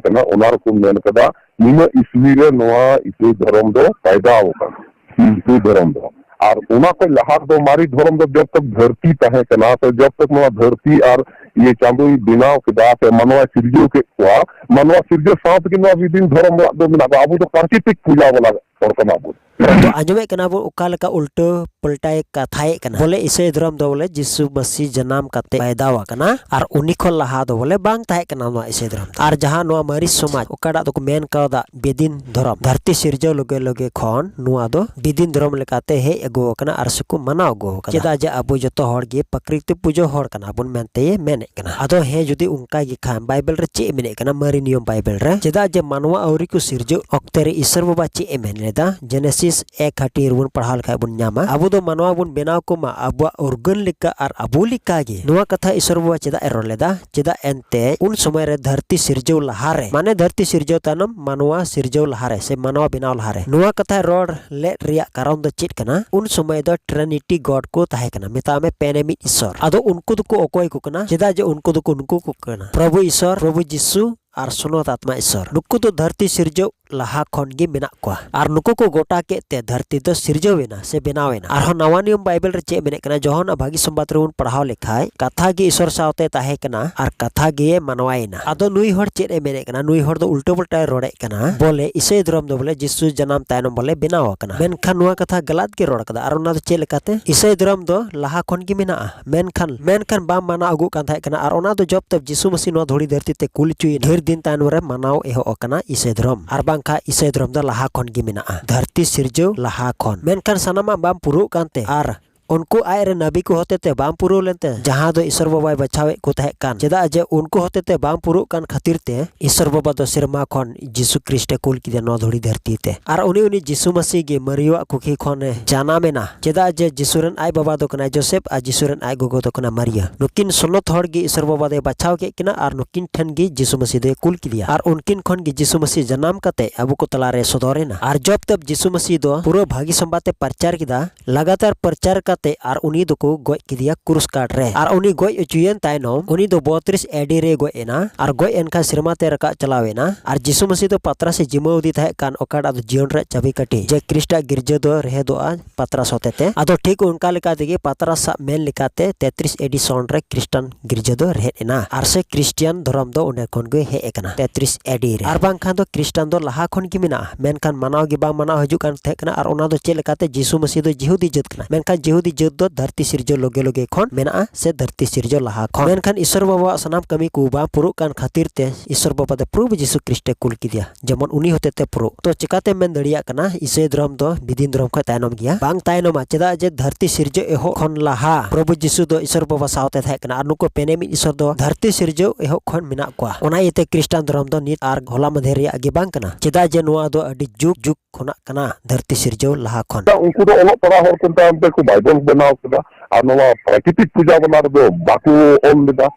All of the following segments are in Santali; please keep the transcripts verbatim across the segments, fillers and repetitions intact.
ᱠᱟᱱᱟ, ᱚᱱᱟ ᱨᱮᱠᱚ ᱢᱮᱱ ᱠᱟᱫᱟ ᱱᱤᱱᱟᱹᱜ ᱤᱥᱣᱤ ᱨᱮ ᱱᱚᱣᱟ ᱤᱥᱟᱹᱭ ᱫᱷᱚᱨᱚᱢ ᱫᱚ ᱯᱟᱭᱫᱟᱣ ᱟᱠᱟᱱᱟ᱾ ᱦᱤᱱᱫᱩ ᱫᱷᱚᱨᱚᱢ ᱫᱚ᱾ ᱟᱨ ᱚᱱᱟ ᱠᱷᱚᱱ ᱞᱟᱦᱟ ᱨᱮᱫᱚ ᱢᱟᱨᱮ ᱫᱷᱚᱨᱚᱢ ᱫᱚ ᱡᱚᱵ ᱛᱚᱠ ᱫᱷᱟᱹᱨᱛᱤ ᱛᱟᱦᱮᱸ ᱠᱟᱱᱟ, ᱥᱮ ᱡᱚᱵ ᱛᱚᱠ ᱱᱚᱣᱟ ᱫᱷᱟᱹᱨᱛᱤ ᱟᱨ ᱤᱭᱟᱹ ᱪᱟᱸᱫᱳᱭ ᱵᱮᱱᱟᱣ ᱠᱮᱫᱟ, ᱥᱮ ᱢᱟᱱᱣᱟᱭ ᱥᱤᱨᱡᱟᱹᱣ ᱠᱮᱫ ᱠᱚᱣᱟ, ᱢᱟᱱᱣᱟ ᱥᱤᱨᱡᱟᱹᱣ ᱥᱟᱶ ᱛᱮᱜᱮ ᱱᱚᱣᱟ ᱵᱤᱫᱤᱱ ᱫᱷᱚᱨᱚᱢ ᱨᱮᱱᱟᱜ ᱫᱚ ᱢᱮᱱᱟᱜ ᱠᱚᱣᱟ᱾ ᱟᱵᱚ ᱫᱚ ᱯᱨᱟᱠᱨᱤᱛᱤᱠ ᱯᱩᱡᱟ ᱵᱟᱞᱟ ᱦᱚᱲ ᱠᱟᱱᱟ ᱵᱚᱱ᱾ ᱟᱫᱚ ᱟᱸᱡᱚᱢᱮᱫ ᱠᱟᱱᱟ ᱵᱚᱱ ᱚᱠᱟ ᱞᱮᱠᱟ ᱩᱞᱴᱟᱹ ᱯᱟᱞᱴᱟᱭ ᱠᱟᱛᱷᱟᱭᱮᱫ ᱠᱟᱱᱟ᱾ ᱵᱚᱞᱮ ᱤᱥᱟᱹᱭ ᱫᱷᱚᱨᱚᱢ ᱫᱚ ᱵᱚᱞᱮ ᱡᱤᱥᱩ ᱢᱟᱹᱥᱤ ᱡᱟᱱᱟᱢ ᱠᱟᱛᱮ ᱯᱟᱭᱫᱟᱣ ᱟᱠᱟᱱᱟ, ᱟᱨ ᱩᱱᱤ ᱠᱷᱚᱱ ᱞᱟᱦᱟ ᱫᱚ ᱵᱚᱞᱮ ᱵᱟᱝ ᱛᱟᱦᱮᱸ ᱠᱟᱱᱟ ᱱᱚᱣᱟ ᱤᱥᱟᱹᱭ ᱫᱷᱚᱨᱚᱢ ᱫᱚ᱾ ᱟᱨ ᱡᱟᱦᱟᱸ ᱱᱚᱣᱟ ᱢᱟᱹᱨᱤᱪ ᱥᱚᱢᱟᱡᱽ ᱚᱠᱟᱴᱟᱜ ᱫᱚᱠᱚ ᱢᱮᱱ ᱠᱟᱣᱫᱟ ᱵᱮᱫᱤᱱ ᱫᱷᱚᱨᱚᱢ, ᱫᱷᱟᱹᱨᱛᱤ ᱥᱤᱨᱡᱟᱹᱣ ᱞᱚᱜᱮ ᱞᱚᱜᱮ ᱠᱷᱚᱱ ᱱᱚᱣᱟ ᱫᱚ ᱵᱮᱫᱤᱱ ᱫᱷᱚᱨᱚᱢ ᱞᱮᱠᱟᱛᱮ ᱦᱮᱡ ᱟᱹᱜᱩ ᱟᱠᱟᱱᱟ ᱟᱨ ᱥᱮᱠᱚ ᱢᱟᱱᱟᱣ ᱟᱹᱜᱩ ᱟᱠᱟᱫᱟ᱾ ᱪᱮᱫᱟᱜ ᱡᱮ ᱟᱵᱚ ᱡᱚᱛᱚ ᱦᱚᱲ ᱜᱮ ᱯᱨᱟᱠᱨᱤᱛᱤᱠ ᱯᱩᱡᱟᱹ ᱦᱚᱲ ᱠᱟᱱᱟ ᱵᱚᱱ ᱢᱮᱱᱛᱮ ᱢᱮᱱᱮᱫ ᱠᱟᱱᱟ᱾ ᱟᱫᱚ ᱦᱮᱸ, ᱡᱩᱫᱤ ᱚᱱᱠᱟ ᱜᱮ ᱠᱷᱟᱱ ᱵᱟᱭᱵᱮᱞ ᱨᱮ ᱪᱮᱫ ᱮ ᱢᱮᱱᱮᱫ ᱠᱟᱱᱟ? ᱢᱟᱨᱮ ᱱᱤᱭᱚᱢ ᱵᱟᱭᱵᱮᱞ ᱨᱮ ᱪᱮᱫᱟᱜ ᱡᱮ ᱢᱟᱱᱣᱟ ᱟᱹᱣᱨᱤ ᱠᱚ ᱥᱤᱨᱡᱟᱹᱣ ᱚᱠᱛᱮ ᱨᱮ ᱤᱥᱚᱨ ᱵᱟᱵᱟ ᱪᱮᱫ ᱮ ᱢᱮᱱ ᱞᱮᱫᱟ? ᱡᱮᱱᱮᱥᱤᱥ ᱮᱠ ᱦᱟᱹᱴᱤᱧ ᱨᱮᱵᱚᱱ ᱯᱟᱲᱦᱟᱣ ᱞᱮᱠᱷᱟᱡ ᱵᱚᱱ ᱧᱟᱢᱟ, ᱟᱵᱚ ᱫᱚ ᱢᱟᱱᱣᱟ ᱵᱚᱱ ᱵᱮᱱᱟᱣ ᱠᱚᱢᱟ ᱟᱵᱚᱣᱟᱜ ᱩᱨᱜᱟᱹᱱ ᱞᱮᱠᱟ ᱟᱨ ᱟᱵᱚ ᱞᱮᱠᱟ ᱜᱮ᱾ ᱱᱚᱣᱟ ᱠᱟᱛᱷᱟ ᱤᱥᱚᱨ ᱵᱟᱵᱟ ᱪᱮᱫᱟᱜ ᱮ ᱨᱚᱲ ᱞᱮᱫᱟ? ᱪᱮᱫᱟᱜ ᱮᱱᱛᱮ ᱩᱱ ᱥᱚᱢᱚᱭ ᱨᱮ ᱫᱷᱟᱹᱨᱛᱤ ᱥᱤᱨᱡᱟᱹᱣ ᱞᱟᱦᱟ ᱨᱮ, ᱢᱟᱱᱮ ᱫᱷᱟᱹᱨᱛᱤ ᱥᱤᱨᱡᱟᱹᱣ ᱛᱟᱭᱱᱚᱢ ᱢᱟᱱᱣᱟ ᱥᱤᱨᱡᱟᱹᱣ ᱞᱟᱦᱟ ᱨᱮ ᱥᱮ ᱢᱟᱱᱣᱟ ᱵᱮᱱᱟᱣ ᱞᱟᱦᱟ ᱨᱮ, ᱱᱚᱣᱟ ᱠᱟᱛᱷᱟᱭ ᱨᱚᱲ ᱞᱮᱫ ᱨᱮᱭᱟᱜ ᱠᱟᱨᱚᱱ ᱫᱚ ᱪᱮᱫ ᱠᱟᱱᱟ? ᱩᱱ ᱥᱚᱢᱚᱭ ᱫᱚ ᱴᱨᱤᱱᱤᱴᱤ ᱜᱚᱰ ᱠᱚ ᱛᱟᱦᱮᱸ ᱠᱟᱱᱟ, ᱢᱮᱛᱟᱜ ᱢᱮ ᱯᱮᱱᱮ ᱢᱤᱫ ᱤᱥᱚᱨ᱾ ᱟᱫᱚ ᱩᱱᱠᱩ ᱫᱚᱠᱚ ᱚᱠᱚᱭ ᱠᱚ ᱠᱟᱱᱟ? ᱪᱮᱫᱟᱜ ᱡᱮ ᱩᱱᱠᱩ ᱫᱚᱠᱚ ᱱᱩᱠᱩ ᱠᱚ ᱠᱟᱱᱟ, ᱯᱨᱚᱵᱷᱩ ᱤᱥᱚᱨ, ᱯᱨᱚᱵᱷᱩ ᱡᱤᱥᱩ ᱟᱨ ᱥᱩᱱᱚᱛ ᱟᱛᱢᱟ ᱤᱥᱚᱨ᱾ ᱱᱩᱠᱩ ᱫᱚ ᱫᱷᱟᱹᱨᱛᱤ ᱥᱤᱨᱡᱟᱹᱣ ᱞᱟᱦᱟ ᱠᱷᱚᱱ ᱜᱮ ᱢᱮᱱᱟᱜ ᱠᱚᱣᱟ᱾ ᱟᱨ ᱱᱩᱠᱩ ᱠᱚ ᱜᱚᱴᱟ ᱠᱮᱫ ᱛᱮ ᱫᱷᱟᱹᱨᱛᱤ ᱫᱚ ᱥᱤᱨᱡᱟᱹᱣ ᱮᱱᱟ ᱥᱮ ᱵᱮᱱᱟᱣ ᱮᱱᱟ᱾ ᱟᱨᱦᱚᱸ ᱱᱟᱣᱟ ᱱᱤᱭᱚᱢ ᱵᱟᱭᱵᱮᱞ ᱨᱮ ᱪᱮᱫ ᱢᱮᱱᱮᱫ ᱠᱟᱱᱟ? ᱡᱚᱦᱚᱱ ᱟᱜ ᱵᱷᱟᱹᱜᱤ ᱥᱚᱢᱵᱟᱫ ᱨᱮᱵᱚᱱ ᱯᱟᱲᱦᱟᱣ ᱞᱮᱠᱷᱟᱡ, ᱠᱟᱛᱷᱟ ᱜᱮ ᱤᱥᱚᱨ ᱥᱟᱶᱛᱮ ᱛᱟᱦᱮᱸ ᱠᱟᱱᱟ ᱟᱨ ᱠᱟᱛᱷᱟ ᱜᱮ ᱢᱟᱱᱣᱟᱭᱮᱱᱟ᱾ ᱟᱫᱚ ᱱᱩᱭ ᱦᱚᱲ ᱪᱮᱫ ᱮ ᱢᱮᱱᱮᱫ ᱠᱟᱱᱟ? ᱱᱩᱭ ᱦᱚᱲ ᱫᱚ ᱩᱞᱴᱟᱹ ᱯᱩᱞᱴᱟᱭ ᱨᱚᱲᱮᱫ ᱠᱟᱱᱟ᱾ ᱵᱚᱞᱮ ᱤᱥᱟᱹᱭ ᱫᱷᱚᱨᱚᱢ ᱫᱚ ᱵᱚᱞᱮ ᱡᱤᱥᱩ ᱡᱟᱱᱟᱢ ᱛᱟᱭᱱᱚᱢ ᱵᱚᱞᱮ ᱵᱮᱱᱟᱣ ᱟᱠᱟᱱᱟ, ᱢᱮᱱᱠᱷᱟᱱ ᱱᱚᱣᱟ ᱠᱟᱛᱷᱟ ᱜᱟᱞᱟᱛ ᱜᱮ ᱨᱚᱲ ᱠᱟᱫᱟ᱾ ᱟᱨ ᱚᱱᱟ ᱫᱚ ᱪᱮᱫ ᱞᱮᱠᱟᱛᱮ? ᱤᱥᱟᱹᱭ ᱫᱷᱚᱨᱚᱢ ᱫᱚ ᱞᱟᱦᱟ ᱠᱷᱚᱱ ᱜᱮ ᱢᱮᱱᱟᱜᱼᱟ, ᱢᱮᱱᱠᱷᱟᱱ, ᱢᱮᱱᱠᱷᱟᱱ ᱵᱟᱢ ᱢᱟᱱᱟᱣ ᱟᱹᱜᱩᱜ ᱠᱟᱱ ᱛᱟᱦᱮᱸ ᱠᱟᱱᱟ᱾ ᱟᱨ ᱚᱱᱟ ᱫᱚ ᱡᱚᱵ ᱛᱚᱠ ᱡᱤᱥᱩ ᱢᱟᱹᱥᱤ ᱱᱚᱣᱟ ᱫᱷᱩᱲᱤ ᱫᱷᱟᱹᱨᱛᱤ ᱛᱮ ᱠᱩᱞ ᱦᱚᱪᱚᱭᱮᱱᱟ, ᱰᱷᱮᱨ ᱫᱤᱱ ᱛᱟᱭᱱᱚᱢ ᱨᱮ ᱢᱟᱱᱟᱣ ᱮᱦᱚᱵ ᱟᱠᱟᱱᱟ ᱤᱥᱟᱹᱭ ᱫᱷᱚᱨᱚᱢ᱾ ᱟᱨ ᱵᱟᱝᱠᱷᱟᱱ ᱤᱥᱟᱹᱭ ᱫᱷᱚᱨᱚᱢ ᱫᱚ ᱞᱟᱦᱟ ᱠᱷᱚᱱ ᱜᱮ ᱢᱮᱱᱟᱜᱼᱟ, ᱫᱷᱟᱹᱨᱛᱤ ᱥᱤᱨᱡᱟᱹᱣ ᱞᱟᱦᱟ ᱠᱷᱚᱱ᱾ ᱢᱮᱱᱠᱷᱟᱱ ᱥᱟᱱᱟᱢᱟᱜ ᱵᱟᱢ ᱯᱩᱨᱟᱹᱣ ᱠᱟᱱᱛᱮ ᱟᱨ ᱩᱱᱠᱩ ᱟᱡ ᱨᱮ ᱱᱟᱵᱤ ᱠᱚ ᱦᱚᱛᱮᱛᱮ ᱵᱟᱝ ᱯᱩᱨᱟᱹᱣ ᱞᱮᱱᱛᱮ, ᱡᱟᱦᱟᱸ ᱫᱚ ᱤᱥᱚᱨ ᱵᱟᱵᱟᱭ ᱵᱟᱪᱷᱟᱣᱮᱫ ᱠᱚ ᱛᱟᱦᱮᱸ ᱠᱟᱱ᱾ ᱪᱮᱫᱟᱜ ᱡᱮ ᱩᱱᱠᱩ ᱦᱚᱛᱮᱛᱮ ᱵᱟᱝ ᱯᱩᱨᱟᱹᱜ ᱠᱟᱱ ᱠᱷᱟᱹᱛᱤᱨ ᱛᱮ ᱤᱥᱚᱨ ᱵᱟᱵᱟ ᱫᱚ ᱥᱮᱨᱢᱟ ᱠᱷᱚᱱ ᱡᱤᱥᱩ ᱠᱷᱨᱤᱥᱴ ᱮ ᱠᱩᱞ ᱠᱮᱫᱮᱭᱟ ᱱᱚᱣᱟ ᱫᱷᱩᱲᱤ ᱫᱷᱟᱹᱨᱛᱤ ᱛᱮ᱾ ᱟᱨ ᱩᱱᱤ, ᱩᱱᱤ ᱡᱤᱥᱩ ᱢᱟᱹᱥᱤ ᱜᱮ ᱢᱟᱹᱨᱤᱭᱟᱹᱣᱟᱜ ᱠᱩᱠᱷᱤ ᱠᱷᱚᱱ ᱮ ᱡᱟᱱᱟᱢ ᱮᱱᱟ᱾ ᱪᱮᱫᱟᱜ ᱡᱮ ᱡᱤᱥᱩ ᱨᱮᱱ ᱟᱡ ᱵᱟᱵᱟ ᱫᱚ ᱠᱟᱱᱟᱭ ᱡᱳᱥᱮᱯ ᱟᱨ ᱡᱤᱥᱩ ᱨᱮᱱ ᱟᱡ ᱜᱚᱜᱚ ᱫᱚ ᱠᱟᱱᱟ ᱢᱟᱹᱨᱤᱭᱟᱹ᱾ ᱱᱩᱠᱤᱱ ᱥᱚᱱᱚᱛ ᱦᱚᱲ ᱜᱮ ᱤᱥᱚᱨ ᱵᱟᱵᱟ ᱫᱚᱭ ᱵᱟᱪᱷᱟᱣ ᱠᱮᱫ ᱠᱤᱱᱟ ᱟᱨ ᱱᱩᱠᱤᱱ ᱴᱷᱮᱱ ᱜᱮ ᱡᱤᱥᱩ ᱢᱟᱹᱥᱤ ᱫᱚᱭ ᱠᱩᱞ ᱠᱮᱫᱮᱭᱟ᱾ ᱟᱨ ᱩᱱᱠᱤᱱ ᱠᱷᱚᱱ ᱜᱮ ᱡᱤᱥᱩ ᱢᱟᱹᱥᱤ ᱡᱟᱱᱟᱢ ᱠᱟᱛᱮ ᱟᱵᱚ ᱠᱚ ᱛᱟᱞᱟ ᱨᱮ ᱥᱚᱫᱚᱨ ᱮᱱᱟ᱾ ᱟᱨ ᱡᱚᱵ ᱛᱚᱠ ᱡᱤᱥᱩ ᱢᱟᱹᱥᱤ ᱫᱚ ᱯᱩᱨᱟᱹ ᱵᱷᱟᱹᱜᱤ ᱥᱚᱢᱵᱟᱫ ᱮ ᱯᱨᱚᱪᱟᱨ ᱠᱮᱫᱟ, ᱞᱟᱜᱟᱛᱟᱨ ᱯᱨᱚᱪᱟᱨ ᱠᱟᱛᱮ ᱛᱮ ᱟᱨ ᱩᱱᱤ ᱫᱚᱠᱚ ᱜᱚᱡ ᱠᱮᱫᱮᱭᱟ ᱠᱨᱩᱥ ᱠᱟᱴ ᱨᱮ᱾ ᱟᱨ ᱩᱱᱤ ᱜᱚᱡ ᱦᱚᱪᱚᱭᱮᱱ ᱛᱟᱭᱱᱚᱢ ᱩᱱᱤ ᱫᱚ ᱵᱚᱛᱨᱤᱥ ᱮᱰᱤ ᱨᱮ ᱜᱚᱡ ᱮᱱᱟ ᱟᱨ ᱜᱚᱡ ᱮᱱ ᱠᱷᱟᱱ ᱥᱮᱨᱢᱟ ᱛᱮ ᱨᱟᱠᱟᱵ ᱪᱟᱞᱟᱣ ᱮᱱᱟ᱾ ᱟᱨ ᱡᱤᱥᱩ ᱢᱟᱹᱥᱤ ᱫᱚ ᱯᱟᱛᱨᱟᱥ ᱮ ᱡᱤᱢᱟᱹᱣ ᱟᱫᱮ ᱛᱟᱦᱮᱸ ᱠᱟᱱ ᱚᱠᱟᱴᱟᱜ ᱫᱚ ᱡᱤᱭᱚᱱ ᱨᱮᱭᱟᱜ ᱪᱟᱹᱵᱤ ᱠᱟᱹᱴᱷᱤ, ᱡᱮ ᱠᱨᱤᱥᱴᱟᱜ ᱜᱤᱨᱡᱟᱹ ᱫᱚ ᱨᱮᱦᱮᱫᱚᱜᱼᱟ ᱯᱟᱛᱨᱟᱥ ᱦᱚᱛᱮ ᱛᱮ᱾ ᱟᱫᱚ ᱴᱷᱤᱠ ᱚᱱᱠᱟ ᱞᱮᱠᱟ ᱛᱮᱜᱮ ᱯᱟᱛᱨᱟᱥ ᱟᱜ ᱢᱮᱱ ᱞᱮᱠᱟᱛᱮ ᱛᱮᱛᱨᱤᱥ ᱮᱰᱤ ᱥᱚᱱ ᱨᱮ ᱠᱨᱤᱥᱴᱟᱱ ᱜᱤᱨᱡᱟᱹ ᱫᱚ ᱨᱮᱦᱮᱫ ᱮᱱᱟ ᱟᱨ ᱥᱮ ᱠᱨᱤᱥᱴᱤᱭᱟᱱ ᱫᱷᱚᱨᱚᱢ ᱫᱚ ᱚᱸᱰᱮ ᱠᱷᱚᱱ ᱜᱮ ᱦᱮᱡ ᱟᱠᱟᱱᱟ ᱛᱮᱛᱨᱤᱥ ᱮᱰᱤ ᱨᱮ᱾ ᱟᱨ ᱵᱟᱝᱠᱷᱟᱱ ᱫᱚ ᱠᱨᱤᱥᱴᱟᱱ ᱫᱚ ᱞᱟᱦᱟ ᱠᱷᱚᱱ ᱜᱮ ᱢᱮᱱᱟᱜᱼᱟ, ᱢᱮᱱᱠᱷᱟᱱ ᱢᱟᱱᱟᱣ ᱜᱮ ᱵᱟᱝ ᱢᱟᱱᱟᱣ ᱦᱤᱡᱩᱜ ᱠᱟᱱ ᱛᱟᱦᱮᱸ ᱠᱟᱱᱟ᱾ ᱟᱨ ᱚᱱᱟ ᱫᱚ ᱪᱮᱫ ᱞᱮᱠᱟᱛᱮ ᱡᱤᱥᱩ ᱢᱟᱹᱥᱤ ᱫᱚ ᱡᱤᱦᱩᱫᱤ ᱡᱟᱹᱛ ᱠᱟᱱᱟ, ᱢᱮᱱᱠᱷᱟᱱ ᱡᱤᱦᱩᱫᱤ ᱡᱟᱹᱛ ᱫᱚ ᱫᱷᱟᱹᱨᱛᱤ ᱥᱤᱨᱡᱟᱹᱣ ᱞᱚᱜᱮ ᱞᱚᱜᱮ ᱠᱷᱚᱱ ᱢᱮᱱᱟᱜᱼᱟ ᱥᱮ ᱫᱷᱟᱹᱨᱛᱤ ᱥᱤᱨᱡᱟᱹᱣ ᱞᱟᱦᱟ ᱠᱷᱚᱱ᱾ ᱢᱮᱱᱠᱷᱟᱱ ᱤᱥᱚᱨ ᱵᱟᱵᱟᱣᱟᱜ ᱥᱟᱱᱟᱢ ᱠᱟᱹᱢᱤ ᱠᱚ ᱵᱟᱝ ᱯᱩᱨᱟᱹᱜ ᱠᱟᱱ ᱠᱷᱟᱹᱛᱤᱨ ᱛᱮ ᱤᱥᱚᱨ ᱵᱟᱵᱟ ᱫᱚ ᱯᱨᱚᱵᱷᱩ ᱡᱤᱥᱩ ᱠᱨᱤᱥᱴᱮ ᱠᱩᱞ ᱠᱮᱫᱮᱭᱟ, ᱡᱮᱢᱚᱱ ᱩᱱᱤ ᱦᱚᱛᱮ ᱛᱮ ᱯᱩᱨᱟᱹᱜ᱾ ᱛᱚ ᱪᱮᱠᱟᱛᱮᱢ ᱢᱮᱱ ᱫᱟᱲᱮᱭᱟᱜ ᱠᱟᱱᱟ ᱤᱥᱟᱹᱭ ᱫᱷᱚᱨᱚᱢ ᱫᱚ ᱵᱤᱫᱤᱱ ᱫᱷᱚᱨᱚᱢ ᱠᱷᱚᱱ ᱛᱟᱭᱱᱚᱢ ᱜᱮᱭᱟ? ᱵᱟᱝ ᱛᱟᱭᱱᱚᱢᱟ, ᱪᱮᱫᱟᱜ ᱡᱮ ᱫᱷᱟᱹᱨᱛᱤ ᱥᱤᱨᱡᱟᱹᱣ ᱮᱦᱚᱵ ᱠᱷᱚᱱ ᱞᱟᱦᱟ ᱯᱨᱚᱵᱷᱩ ᱡᱤᱥᱩ ᱫᱚ ᱤᱥᱚᱨ ᱵᱟᱵᱟ ᱥᱟᱶᱛᱮ ᱛᱟᱦᱮᱸ ᱠᱟᱱᱟ ᱟᱨ ᱱᱩᱠᱩ ᱯᱮᱱᱮ ᱢᱤᱫ ᱤᱥᱚᱨ ᱫᱚ ᱫᱷᱟᱹᱨᱛᱤ ᱥᱤᱨᱡᱟᱹᱣ ᱮᱦᱚᱵ ᱠᱷᱚᱱ ᱢᱮᱱᱟᱜ ᱠᱚᱣᱟ᱾ ᱚᱱᱟ ᱤᱭᱟᱹᱛᱮ ᱠᱨᱤᱥᱴᱟᱱ ᱫᱷᱚᱨᱚᱢ ᱫᱚ ᱱᱤᱛ ᱟᱨ ᱦᱚᱞᱟ ᱢᱟᱫᱷᱮᱨ ᱨᱮᱭᱟᱜ ᱜᱮ ᱵᱟᱝ ᱠᱟᱱᱟ, ᱪᱮᱫᱟᱜ ᱡᱮ ᱱᱚᱣᱟ ᱫᱚ ᱟᱹᱰᱤ ᱡᱩᱜᱽ ᱡᱩᱜᱽ ᱠᱷᱚᱱᱟᱜ ᱠᱟᱱᱟ, ᱫᱷᱟᱹᱨᱛᱤ ᱥᱤᱨᱡᱟᱹᱣ ᱞᱟᱦᱟ ᱠᱷᱚᱱ᱾ ᱩᱱᱠᱩ ᱫᱚ ᱚᱞᱚᱜ ᱯᱟᱲᱦᱟᱣ ᱦᱚᱲ ᱠᱚ ᱛᱟᱭᱚᱢ ᱛᱮᱠᱚ ᱵᱟᱭᱵᱚᱞ ᱵᱮᱱᱟᱣ ᱠᱮᱫᱟ, ᱟᱨ ᱱᱚᱣᱟ ᱯᱨᱟᱠᱨᱤᱛᱤᱠ ᱯᱩᱡᱟ ᱵᱟᱱᱟᱨ ᱫᱚ ᱵᱟᱠᱚ ᱚᱞ ᱞᱮᱫᱟ᱾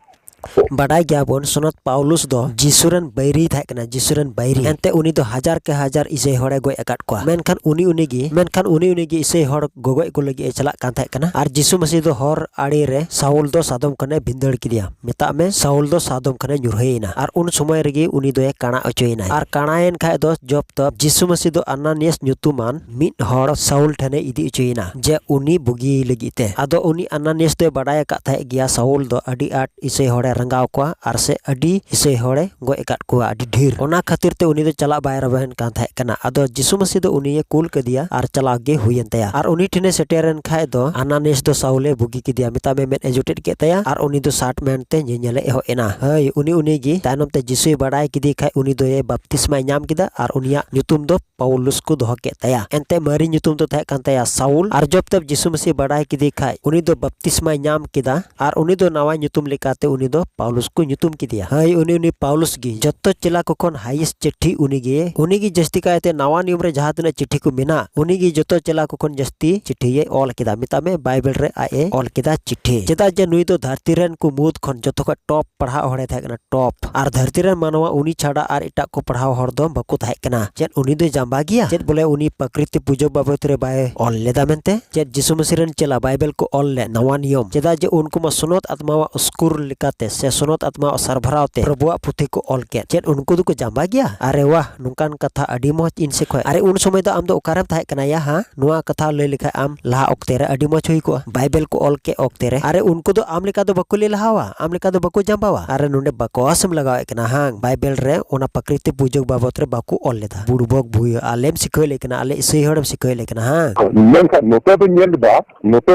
ᱵᱟᱰᱟᱭ ᱜᱮᱭᱟᱵᱚᱱ, ᱥᱚᱱᱚᱛ ᱯᱟᱣᱞᱩᱥ ᱫᱚ ᱡᱤᱥᱩ ᱨᱮᱱ ᱵᱟᱹᱭᱨᱤ ᱛᱟᱦᱮᱸ ᱠᱟᱱᱟ, ᱡᱤᱥᱩ ᱨᱮᱱ ᱵᱟᱹᱭᱨᱤ᱾ ᱮᱱᱛᱮ ᱩᱱᱤ ᱫᱚ ᱦᱟᱡᱟᱨ ᱠᱮ ᱦᱟᱡᱟᱨ ᱤᱥᱟᱹᱭ ᱦᱚᱲᱮ ᱜᱚᱡ ᱟᱠᱟᱫ ᱠᱚᱣᱟ᱾ ᱢᱮᱱᱠᱷᱟᱱ ᱩᱱᱤ ᱩᱱᱤ ᱜᱮ, ᱢᱮᱱᱠᱷᱟᱱ ᱩᱱᱤ ᱩᱱᱤ ᱜᱮ ᱤᱥᱟᱹᱭ ᱦᱚᱲ ᱜᱚᱜᱚᱡ ᱠᱚ ᱞᱟᱹᱜᱤᱫ ᱮ ᱪᱟᱞᱟᱜ ᱠᱟᱱ ᱛᱟᱦᱮᱸ ᱠᱟᱱᱟ᱾ ᱟᱨ ᱡᱤᱥᱩ ᱢᱟᱹᱥᱤ ᱫᱚ ᱦᱚᱨ ᱟᱲᱮ ᱨᱮ ᱥᱟᱣᱩᱞ ᱫᱚ ᱥᱟᱫᱚᱢ ᱠᱷᱚᱱᱮ ᱵᱷᱤᱸᱫᱟᱹᱲ ᱠᱮᱫᱮᱭᱟ᱾ ᱢᱮᱛᱟᱜ ᱢᱮ, ᱥᱟᱣᱩᱞ ᱫᱚ ᱥᱟᱫᱚᱢ ᱠᱷᱚᱱᱮ ᱧᱩᱨᱦᱟᱹᱭᱮᱱᱟ᱾ ᱟᱨ ᱩᱱ ᱥᱚᱢᱚᱭ ᱨᱮᱜᱮ ᱩᱱᱤ ᱫᱚᱭ ᱠᱟᱬᱟ ᱚᱪᱚᱭᱮᱱᱟ᱾ ᱟᱨ ᱠᱟᱬᱟᱭᱮᱱ ᱠᱷᱟᱡ ᱫᱚ ᱡᱚᱵ ᱛᱚᱵ ᱡᱤᱥᱩ ᱢᱟᱹᱥᱤ ᱫᱚ ᱟᱱᱟᱱᱤᱭᱟᱥ ᱧᱩᱛᱩᱢᱟᱱ ᱢᱤᱫ ᱦᱚᱲ ᱥᱟᱣᱩᱞ ᱴᱷᱮᱱᱮ ᱤᱫᱤ ᱚᱪᱚᱭᱮᱱᱟ, ᱡᱮ ᱩᱱᱤ ᱵᱩᱜᱤ ᱞᱟᱹᱜᱤᱫ ᱛᱮ᱾ ᱟᱫᱚ ᱩᱱᱤ ᱟᱱᱟᱱᱤᱭᱟᱥ ᱫᱚᱭ ᱵᱟᱰᱟᱭ ᱟᱠᱟᱫ ᱛᱟᱦᱮᱸ ᱜᱮᱭᱟ ᱥᱟᱣᱩᱞ ᱫᱚ ᱟᱹᱰᱤ ᱟᱸᱴ ᱤᱥᱟᱹᱭ ᱦᱚᱲᱮ ᱨᱟᱸᱜᱟᱣ ᱠᱚᱣᱟ ᱟᱨ ᱥᱮ ᱟᱹᱰᱤ ᱤᱥᱟᱹᱭ ᱦᱚᱲᱮ ᱜᱚᱡ ᱟᱠᱟᱫ ᱠᱚᱣᱟ ᱟᱹᱰᱤ ᱰᱷᱮᱨ᱾ ᱚᱱᱟ ᱠᱷᱟᱹᱛᱤᱨ ᱛᱮ ᱩᱱᱤ ᱫᱚ ᱪᱟᱞᱟᱜ ᱵᱟᱭ ᱨᱟᱵᱟᱣᱮᱱ ᱠᱟᱱ ᱛᱟᱦᱮᱸ ᱠᱟᱱᱟ᱾ ᱟᱫᱚ ᱡᱤᱥᱩ ᱢᱟᱹᱥᱤ ᱫᱚ ᱩᱱᱤᱭᱮ ᱠᱩᱞ ᱠᱮᱫᱮᱭᱟ ᱟᱨ ᱪᱟᱞᱟᱣ ᱜᱮ ᱦᱩᱭᱮᱱ ᱛᱟᱭᱟ᱾ ᱟᱨ ᱩᱱᱤ ᱴᱷᱮᱱᱮ ᱥᱮᱴᱮᱨᱮᱱ ᱠᱷᱟᱡ ᱫᱚ ᱟᱱᱟᱱᱤᱭᱟᱥ ᱫᱚ ᱥᱟᱣᱩᱞᱮ ᱵᱩᱜᱤ ᱠᱮᱫᱮᱭᱟ, ᱢᱮᱛᱟᱜ ᱢᱮ ᱢᱮᱫ ᱮ ᱡᱚᱴᱮᱫ ᱠᱮᱫ ᱛᱟᱭᱟ ᱟᱨ ᱩᱱᱤ ᱫᱚ ᱥᱟᱴ ᱢᱮᱱᱛᱮ ᱧᱮᱧᱮᱞᱮ ᱮᱦᱚᱵ ᱮᱱᱟ᱾ ᱦᱳᱭ, ᱩᱱᱤ ᱩᱱᱤ ᱜᱮ᱾ ᱛᱟᱭᱱᱚᱢ ᱛᱮ ᱡᱤᱥᱩᱭ ᱵᱟᱰᱟᱭ ᱠᱮᱫᱮ ᱠᱷᱟᱡ ᱩᱱᱤ ᱫᱚᱭᱮ ᱵᱟᱯᱛᱤᱥᱢᱟᱭ ᱧᱟᱢ ᱠᱮᱫᱟ ᱟᱨ ᱩᱱᱤᱭᱟᱜ ᱧᱩᱛᱩᱢ ᱫᱚ ᱯᱟᱣᱞᱩᱥ ᱠᱚ ᱫᱚᱦᱚ ᱠᱮᱫ ᱛᱟᱭᱟ᱾ ᱮᱱᱛᱮ ᱢᱟᱨᱮ ᱧᱩᱛᱩᱢ ᱫᱚ ᱛᱟᱦᱮᱸ ᱠᱟᱱ ᱛᱟᱭᱟ ᱥᱟᱣᱩᱞ᱾ ᱟᱨ ᱡᱚᱵ ᱛᱮ ᱡᱤᱥᱩ ᱢᱟᱹᱥᱤ ᱵᱟᱰᱟᱭ ᱠᱮᱫᱮ ᱠᱷᱟᱡ ᱩᱱᱤ ᱫᱚ ᱵᱟᱯᱛᱤᱥᱢᱟᱭ ᱧᱟᱢ ᱠᱮᱫᱟ ᱟᱨ ᱩᱱᱤ ᱫᱚ ᱱᱟᱣᱟ ᱧᱩᱛᱩᱢ ᱞᱮᱠᱟᱛᱮ ᱩᱱᱤ ᱫᱚ ᱯᱟᱣᱞᱩᱥ ᱠᱚ ᱧᱩᱛᱩᱢ ᱠᱮᱫᱮᱭᱟ᱾ ᱦᱳᱭ, ᱩᱱᱤ, ᱩᱱᱤ ᱯᱟᱣᱞᱩᱥ ᱜᱮ ᱡᱚᱛᱚ ᱪᱮᱞᱟ ᱠᱚ ᱠᱷᱚᱱ highest ᱪᱤᱴᱷᱤ ᱩᱱᱤ ᱜᱮ, ᱩᱱᱤ ᱜᱮ ᱡᱟᱹᱥᱛᱤ ᱠᱟᱭᱛᱮ ᱱᱟᱣᱟ ᱱᱤᱭᱚᱢ ᱨᱮ ᱡᱟᱦᱟᱸ ᱛᱤᱱᱟᱹᱜ ᱪᱤᱴᱷᱤ ᱠᱚ ᱢᱮᱱᱟᱜ, ᱩᱱᱤ ᱜᱮ ᱡᱚᱛᱚ ᱪᱮᱞᱟ ᱠᱚ ᱠᱷᱚᱱ ᱡᱟᱹᱥᱛᱤ ᱪᱤᱴᱷᱤᱭᱮ ᱚᱞ ᱠᱮᱫᱟ᱾ ᱢᱮᱛᱟᱜ ᱢᱮ, ᱵᱟᱭᱵᱮᱞ ᱨᱮ ᱟᱡ ᱮ ᱚᱞ ᱠᱮᱫᱟ ᱪᱤᱴᱷᱤ᱾ ᱪᱮᱫᱟᱜ ᱡᱮ ᱱᱩᱭ ᱫᱚ ᱫᱷᱟᱹᱨᱛᱤ ᱨᱮᱱ ᱠᱚ ᱢᱩᱫᱽ ᱠᱷᱚᱱ ᱡᱚᱛᱚ ᱠᱷᱚᱱ top ᱯᱟᱲᱦᱟᱣ ᱦᱚᱲᱮ ᱛᱟᱦᱮᱸ ᱠᱟᱱᱟ, top᱾ ᱟᱨ ᱫᱷᱟᱹᱨᱛᱤ ᱨᱮᱱ ᱢᱟᱱᱣᱟ ᱩᱱᱤ ᱪᱷᱟᱰᱟ ᱟᱨ ᱮᱴᱟᱜ ᱠᱚ ᱯᱟᱲᱦᱟᱣ ᱦᱚᱲ ᱫᱚ ᱵᱟᱠᱚ ᱛᱟᱦᱮᱸ ᱠᱟᱱᱟ᱾ ᱪᱮᱫ ᱩᱱᱤ ᱫᱚᱭ ᱡᱟᱸᱵᱟ ᱜᱮᱭᱟ? ᱪᱮᱫ ᱵᱚᱞᱮ ᱩᱱᱤ ᱯᱨᱟᱠᱨᱤᱛᱤ ᱯᱩᱡᱟᱹ ᱵᱟᱵᱚᱫ ᱨᱮ ᱵᱟᱭ ᱚᱞ ᱞᱮᱫᱟ ᱢᱮᱱᱛᱮ? ᱪᱮᱫ ᱡᱤᱥᱩ ᱢᱟᱹᱥᱤ ᱨᱮᱱ ᱪᱮᱞᱟ ᱵᱟᱭᱵᱮᱞ ᱠᱚ ᱚᱞ ᱞᱮᱫ ᱱᱟᱣᱟ ᱱᱤᱭᱚᱢ? ᱪᱮᱫᱟᱜ ᱡᱮ ᱩᱱᱠᱩ ᱢᱟ ᱥᱚᱱᱚᱛ ᱟᱛᱢᱟᱣᱟᱜ ᱩᱥᱠᱩᱨ ᱞᱮᱠᱟᱛᱮ ᱥᱮ ᱥᱚᱱᱚᱛ ᱟᱛᱢᱟᱣᱟᱜ ᱥᱟᱨᱵᱷᱟᱨᱟᱣ ᱛᱮ ᱯᱨᱚᱵᱷᱩᱣᱟᱜ ᱯᱩᱛᱷᱤ ᱠᱚ ᱚᱞ ᱠᱮᱫ᱾ ᱪᱮᱫ ᱩᱱᱠᱩ ᱫᱚᱠᱚ ᱡᱟᱸᱵᱟ ᱜᱮᱭᱟ? ᱟᱨᱮ ᱣᱟᱦ, ᱱᱚᱝᱠᱟᱱ ᱠᱟᱛᱷᱟ ᱟᱹᱰᱤ ᱢᱚᱡᱽ ᱤᱧ ᱥᱮ ᱠᱷᱚᱡ᱾ ᱟᱨᱮ ᱩᱱ ᱥᱚᱢᱚᱭ ᱫᱚ ᱟᱢ ᱫᱚ ᱚᱠᱟᱨᱮᱢ ᱛᱟᱦᱮᱸ ᱠᱟᱱᱟ ᱭᱟ? ᱦᱟᱸ, ᱱᱚᱣᱟ ᱠᱟᱛᱷᱟ ᱞᱟᱹᱭ ᱞᱮᱠᱷᱟᱡ ᱟᱢ ᱞᱟᱦᱟ ᱚᱠᱛᱮ ᱨᱮ ᱟᱹᱰᱤ ᱢᱚᱡᱽ ᱦᱩᱭ ᱠᱚᱜᱼᱟ᱾ ᱵᱟᱭᱵᱮᱞ ᱠᱚ ᱚᱞ ᱠᱮᱫ ᱚᱠᱛᱮ ᱨᱮ᱾ ᱟᱨᱮ ᱩᱱᱠᱩ ᱫᱚ ᱟᱢ ᱞᱮᱠᱟ ᱫᱚ ᱵᱟᱠᱚ ᱞᱟᱹᱭ ᱞᱟᱦᱟᱣᱟ, ᱟᱢ ᱞᱮᱠᱟ ᱫᱚ ᱵᱟᱠᱚ ᱡᱟᱸᱵᱟᱣᱟ᱾ ᱟᱨᱮ ᱱᱚᱰᱮ ᱵᱟᱠᱚᱣᱟᱥ ᱮᱢ ᱞᱟᱜᱟᱣᱮᱫ ᱠᱟᱱᱟ ᱦᱟᱝ? ᱵᱟᱭᱵᱮᱞ ᱨᱮ ᱚᱱᱟ ᱯᱨᱟᱠᱨᱤᱛᱤᱠ ᱯᱩᱡᱟᱹ ᱵᱟᱵᱚᱛ ᱨᱮ ᱵᱟᱠᱚ ᱚᱞ ᱞᱮᱫᱟ᱾ ᱵᱩᱲᱵᱚᱠ ᱵᱷᱩᱭᱟᱹ, ᱟᱞᱮᱢ ᱥᱤᱠᱷᱟᱹᱣ ᱞᱮ ᱠᱟᱱᱟ, ᱟᱞᱮ ᱤᱥᱟᱹᱭ ᱦᱚᱲᱮᱢ ᱥᱤᱠᱷᱟᱹᱣ ᱞᱮ ᱠᱟᱱᱟ ᱦᱟᱝ? ᱢᱮᱱᱠᱷᱟᱱ ᱱᱚᱛᱮ ᱫᱚ ᱧᱮᱞ ᱮᱫᱟ, ᱱᱚᱛᱮ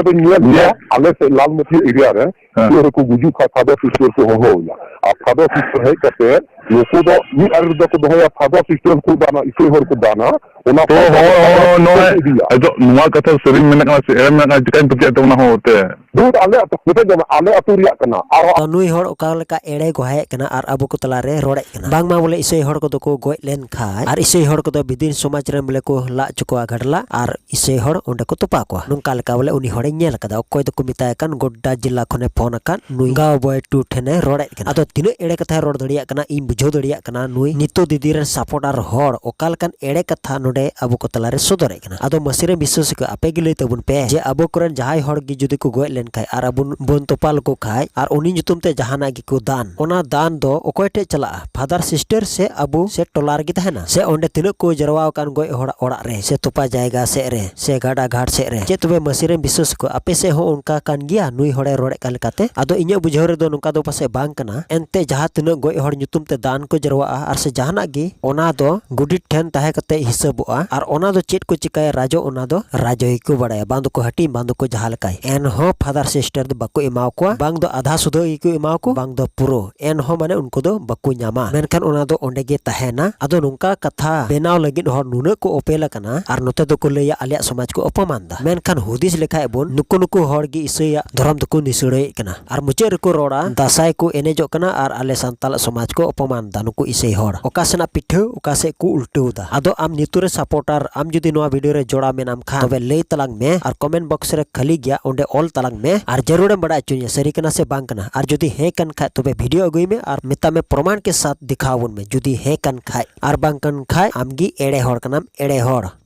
ᱫᱚ ᱧᱮᱞ ᱮᱫᱟ, ᱟᱞᱮ ᱥᱮᱫ ᱞᱟᱞᱢᱟᱹᱴᱤᱭᱟᱹ ᱮᱨᱤᱭᱟ ᱨᱮ ᱦᱮᱸ᱾ ᱤᱥᱟᱹᱭ ᱦᱚᱲ ᱠᱚ ᱜᱩᱡᱩᱜ ᱠᱷᱟᱡ ᱯᱷᱟᱫᱟᱨ ᱥᱤᱥᱴᱟᱨ ᱠᱚ ᱦᱚᱦᱚ ᱟᱭᱟ᱾ ᱟᱨ ᱯᱷᱟᱫᱟᱨ ᱥᱤᱥᱴᱟᱨ ᱦᱮᱡ ᱠᱟᱛᱮ ᱱᱩᱠᱩ ᱫᱚ ᱢᱤᱫ ᱟᱲᱮ ᱨᱮᱫᱚ ᱠᱚ ᱫᱚᱦᱚᱭᱟ, ᱯᱷᱟᱫᱟᱨ ᱥᱤᱥᱴᱟᱨ ᱠᱚ ᱫᱟᱱᱟ, ᱤᱥᱟᱹᱭ ᱦᱚᱲ ᱠᱚ ᱫᱟᱱᱟ, ᱚᱱᱟ ᱛᱚ ᱯᱷᱟᱫᱟᱨ ᱦᱚᱲ, ᱥᱤᱥᱴᱟᱨ ᱦᱚᱲ, ᱠᱚ ᱱᱚᱜᱼᱚᱭ ᱤᱫᱤᱭᱟ᱾ ᱟᱫᱚ ᱱᱚᱣᱟ ᱠᱟᱛᱷᱟ ᱥᱟᱹᱨᱤᱧ ᱢᱮᱱᱮᱫ ᱠᱟᱱᱟ ᱥᱮ ᱮᱲᱮᱢ ᱢᱮᱱᱮᱫ ᱠᱟᱱᱟ, ᱪᱤᱠᱟᱹᱧ ᱯᱟᱹᱛᱭᱟᱹᱜ ᱛᱮ ᱚᱱᱟ ᱦᱚᱸ ᱛᱮ? ᱫᱩᱫ, ᱟᱞᱮ ᱟᱹᱛᱩ, ᱢᱮᱛᱟᱧ ᱠᱟᱱᱟ, ᱟᱞᱮ ᱟᱹᱛᱩ ᱨᱮᱭᱟᱜ ᱠᱟᱱᱟ᱾ ᱟᱨ ᱛᱚ ᱱᱩᱭ ᱦᱚᱲ ᱚᱠᱟ ᱞᱮᱠᱟ ᱮᱲᱮ ᱜᱚᱦᱟᱭᱮᱫ ᱠᱟᱱᱟ ᱟᱨ ᱟᱵᱚ ᱠᱚ ᱛᱟᱞᱟᱨᱮ ᱨᱚᱲᱮᱫ ᱠᱟᱱᱟ᱾ ᱵᱟᱝᱢᱟ ᱵᱚᱞᱮ ᱤᱥᱟᱹᱭ ᱦᱚᱲ ᱠᱚᱫᱚ ᱠᱚ ᱜᱚᱡ ᱞᱮᱱ ᱠᱷᱟᱡ ᱟᱨ ᱤᱥᱟᱹᱭ ᱦᱚᱲ ᱠᱚᱫᱚ ᱵᱤᱫᱤᱱ ᱥᱚᱢᱟᱡᱽ ᱨᱮᱱ ᱵᱚᱞᱮ ᱠᱚ ᱞᱟᱜ ᱦᱚᱪᱚ ᱠᱚᱣᱟ ᱜᱷᱟᱰᱞᱟ ᱟᱨ ᱤᱥᱟᱹᱭ ᱦᱚᱲ ᱚᱸᱰᱮ ᱠᱚ ᱛᱚᱯᱟ ᱠᱚᱣᱟ᱾ ᱱᱚᱝᱠᱟ ᱞᱮᱠᱟ ᱵᱚᱞᱮ ᱩᱱᱤ ᱦᱚᱲᱮ ᱧᱮᱞ ᱟᱠᱟᱫᱟ᱾ ᱚᱠᱚᱭ ᱫᱚᱠᱚ ᱢᱮᱛᱟᱭ ᱠᱟᱱ ᱜᱚᱰᱰᱟ ᱡᱮᱞᱟ ᱠᱷᱚᱱᱮ ᱯᱷᱳᱱ ᱟᱠᱟᱫ ᱱᱩᱭ ᱜᱟᱣ ᱵᱚᱭ ᱴᱩ ᱴᱷᱮᱱᱮ ᱨᱚᱲᱮᱫ ᱠᱟᱱᱟ᱾ ᱟᱫᱚ ᱛᱤᱱᱟᱹᱜ ᱮᱲᱮ ᱠᱟᱛᱷᱟᱭ ᱨᱚᱲ ᱫᱟᱲᱮᱭᱟᱜ ᱠᱟᱱᱟ, ᱤᱧ ᱵᱩᱡᱷᱟᱹᱣ ᱫᱟᱲᱮᱭᱟᱜ ᱠᱟᱱᱟ ᱱᱩᱭ ᱱᱤᱛᱚ ᱫᱤᱫᱤ ᱨᱮᱱ supporter ᱦᱚᱲ ᱚᱠᱟ ᱞᱮᱠᱟᱱ ᱮᱲᱮ ᱠᱟᱛᱷᱟ ᱱᱚᱰᱮ ᱟᱵᱚ ᱠᱚ ᱛᱟᱞᱟᱨᱮ ᱥᱚᱫᱚᱨᱮᱫ ᱠᱟᱱᱟ᱾ ᱟᱫᱚ ᱢᱟᱹᱥᱤ ᱨᱮᱱ ᱵᱤᱥᱥᱟᱹᱥᱤ ᱠᱚ ᱟᱯᱮ ᱜᱮ ᱞᱟᱹᱭ ᱛᱟᱵᱚᱱ ᱯᱮ ᱡᱮ ᱟᱵᱚ ᱠᱚᱨᱮᱱ ᱡᱟᱦᱟᱸᱭ ᱦᱚᱲ ᱜᱮ ᱡᱩᱫᱤ ᱠᱚ ᱜᱚᱡ ᱞᱮᱱ ᱠᱷᱟᱡ ᱟᱨ ᱟᱵᱚ ᱵᱚᱱ ᱛᱚᱯᱟ ᱞᱮᱠᱚ ᱠᱷᱟᱡ ᱟᱨ ᱩᱱᱤ ᱧᱩᱛᱩᱢ ᱛᱮ ᱡᱟᱦᱟᱱᱟᱜ ᱜᱮᱠᱚ ᱫᱟᱱ, ᱚᱱᱟ ᱫᱟᱱ ᱫᱚ ᱚᱠᱚᱭ ᱴᱷᱮᱡ ᱪᱟᱞᱟᱜᱼᱟ? ᱯᱷᱟᱫᱟᱨ ᱥᱤᱥᱴᱟᱨ ᱥᱮ ᱟᱵᱚ ᱥᱮ ᱴᱚᱞᱟ ᱨᱮᱜᱮ ᱛᱟᱦᱮᱱᱟ? ᱥᱮ ᱚᱸᱰᱮ ᱛᱤᱱᱟᱹᱜ ᱠᱚ ᱡᱟᱨᱣᱟ ᱟᱠᱟᱱ ᱜᱚᱡ ᱦᱚᱲᱟᱜ ᱚᱲᱟᱜ ᱨᱮ ᱥᱮ ᱛᱚᱯᱟ ᱡᱟᱭᱜᱟ ᱥᱮᱫ ᱨᱮ ᱥᱮ ᱜᱟᱰᱟ ᱜᱷᱟᱴ ᱥᱮᱫ ᱨᱮ? ᱪᱮᱫ ᱛᱚᱵᱮ ᱢᱟᱹᱥᱤ ᱨᱮᱱ ᱵᱤᱥᱥᱟᱹᱥ ᱠᱚ ᱟᱯᱮ ᱥᱮᱫ ᱦᱚᱸ ᱚᱱᱠᱟ ᱠᱟᱱ ᱜᱮᱭᱟ ᱱᱩᱭ ᱦᱚᱲᱮ ᱨᱚᱲᱮᱫ ᱠᱟᱱ ᱞᱮᱠᱟᱛᱮ? ᱟᱫᱚ ᱤᱧᱟᱹᱜ ᱵᱩᱡᱷᱟᱹᱣ ᱨᱮᱫᱚ ᱱᱚᱝᱠᱟ ᱫᱚ ᱯᱟᱥᱮᱡ ᱵᱟᱝ ᱠᱟᱱᱟ᱾ ᱮᱱᱛᱮ ᱡᱟᱦᱟᱸ ᱛᱤᱱᱟᱹᱜ ᱜᱚᱡ ᱦᱚᱲ ᱧᱩᱛᱩᱢ ᱛᱮ ᱫᱟᱱ ᱠᱚ ᱡᱟᱨᱣᱟᱜᱼᱟ ᱟᱨ ᱥᱮ ᱡᱟᱦᱟᱱᱟᱜ ᱜᱮ, ᱚᱱᱟ ᱫᱚ ᱜᱚᱰᱮᱛ ᱴᱷᱮᱱ ᱛᱟᱦᱮᱸ ᱠᱟᱛᱮ ᱦᱤᱥᱟᱹᱵᱚᱜᱼᱟ᱾ ᱟᱨ ᱚᱱᱟ ᱫᱚ ᱪᱮᱫ ᱠᱚ ᱪᱤᱠᱟᱹᱭᱟ ᱨᱟᱡᱚ, ᱚᱱᱟ ᱫᱚ ᱨᱟᱡᱚ ᱜᱮᱠᱚ ᱵᱟᱲᱟᱭᱟ, ᱵᱟᱝ ᱫᱚᱠᱚ ᱦᱟᱹᱴᱤᱧ, ᱵᱟᱝ ᱫᱚᱠᱚ ᱡᱟᱦᱟᱸ ᱞᱮᱠᱟᱭ᱾ ᱮᱱᱦᱚᱸ ᱯᱷᱟᱫᱟᱨ ᱥᱤᱥᱴᱟᱨ ᱫᱚ ᱵᱟᱠᱚ ᱮᱢᱟᱣ ᱠᱚᱣᱟ, ᱵᱟᱝ ᱫᱚ ᱟᱫᱷᱟ ᱥᱩᱫᱷᱟᱹ ᱜᱮᱠᱚ ᱮᱢᱟᱣ ᱠᱚ, ᱵᱟᱝ ᱫᱚ ᱯᱩᱨᱟᱹ᱾ ᱮᱱᱦᱚᱸ ᱢᱟᱱᱮ ᱩᱱᱠᱩ ᱫᱚ ᱵᱟᱠᱚ ᱧᱟᱢᱟ, ᱢᱮᱱᱠᱷᱟᱱ ᱚᱱᱟ ᱫᱚ ᱚᱸᱰᱮ ᱜᱮ ᱛᱟᱦᱮᱱᱟ᱾ ᱟᱫᱚ ᱱᱚᱝᱠᱟ ᱠᱟᱛᱷᱟ ᱵᱮᱱᱟᱣ ᱞᱟᱹᱜᱤᱫ ᱦᱚᱲ ᱱᱩᱱᱟᱹᱜ ᱠᱚ ᱚᱯᱮᱞ ᱟᱠᱟᱱᱟ ᱟᱨ ᱱᱚᱛᱮ ᱫᱚᱠᱚ ᱞᱟᱹᱭᱟ ᱟᱞᱮᱭᱟᱜ ᱥᱚᱢᱟᱡᱽ ᱠᱚ ᱚᱯᱚᱢᱟᱱ ᱫᱟ᱾ ᱢᱮᱱᱠᱷᱟᱱ ᱦᱩᱫᱤᱥ ᱞᱮᱠᱷᱟᱡ ᱵᱚᱱ, ᱱᱩᱠᱩ ᱱᱩᱠᱩ ᱦᱚᱲ ᱜᱮ ᱤᱥᱟᱹᱭᱟᱜ ᱫᱷᱚᱨᱚᱢ ᱫᱚᱠᱚ ᱱᱤᱥᱲᱟᱹᱭᱮᱫ ᱠᱟᱱᱟ ᱟᱨ ᱢᱩᱪᱟᱹᱫ ᱨᱮᱠᱚ ᱨᱚᱲᱟ ᱫᱟᱸᱥᱟᱭ ᱠᱚ ᱮᱱᱮᱡᱚᱜ ᱠᱟᱱᱟ ᱟᱨ ᱟᱞᱮ ᱥᱟᱱᱛᱟᱞᱟᱜ ᱥᱚᱢᱟᱡᱽ ᱠᱚ ᱚᱯᱚᱢᱟᱱ ᱫᱟ ᱱᱩᱠᱩ ᱤᱥᱟᱹᱭ ᱦᱚᱲ᱾ ᱚᱠᱟ ᱥᱮᱱᱟᱜ ᱯᱤᱴᱷᱟᱹ ᱚᱠᱟ ᱥᱮᱫ ᱠᱚ ᱩᱞᱴᱟᱹᱣ ᱫᱟ᱾ ᱟᱫᱚ ᱟᱢ ᱧᱩᱛᱩᱢ ᱨᱮ ᱥᱟᱯᱳᱨᱴᱟᱨ, ᱟᱢ ᱡᱩᱫᱤ ᱱᱚᱣᱟ ᱵᱷᱤᱰᱤᱭᱳ ᱨᱮ ᱡᱚᱲᱟᱣ ᱢᱮᱱᱟᱢ ᱠᱷᱟᱱ ᱛᱚᱵᱮ ᱞᱟᱹᱭ ᱛᱟᱞᱟᱝ ᱢᱮ ᱟᱨ ᱠᱚᱢᱮᱱᱴ ᱵᱚᱠᱥ ᱨᱮ ᱠᱷᱟᱹᱞᱤ ᱜᱮᱭᱟ, ᱚᱸᱰᱮ ᱚᱞ ᱛᱟᱞᱟᱝ ᱢᱮ ᱟᱨ ᱡᱟᱹᱨᱩᱲᱮᱢ ᱵᱟᱲᱟᱭ ᱦᱚᱪᱚᱧᱟ ᱥᱟᱹᱨᱤ ᱠᱟᱱᱟ ᱥᱮ ᱵᱟᱝ ᱠᱟᱱᱟ᱾ ᱟᱨ ᱡᱩᱫᱤ ᱦᱮᱸ ᱠᱟᱱ ᱠᱷᱟᱡ ᱛᱚᱵᱮ ᱵᱷᱤᱰᱤᱭᱳ ᱟᱹᱜᱩᱭ ᱢᱮ ᱟᱨ ᱢᱮᱛᱟᱜ ᱢᱮ ᱯᱨᱚᱢᱟᱱ ᱠᱮ ᱥᱟᱛ ᱫᱮᱠᱷᱟᱣ ᱟᱵᱚᱱ ᱢᱮ ᱡᱩᱫᱤ ᱦᱮᱸ ᱠᱟᱱ ᱠᱷᱟᱡ, ᱟᱨ ᱵᱟᱝ ᱠᱟᱱ ᱠᱷᱟᱡ ᱟᱢ ᱜᱮ ᱮᱲᱮ ᱦᱚᱲ ᱠᱟᱱᱟᱢ, ᱮᱲᱮ ᱦᱚᱲ᱾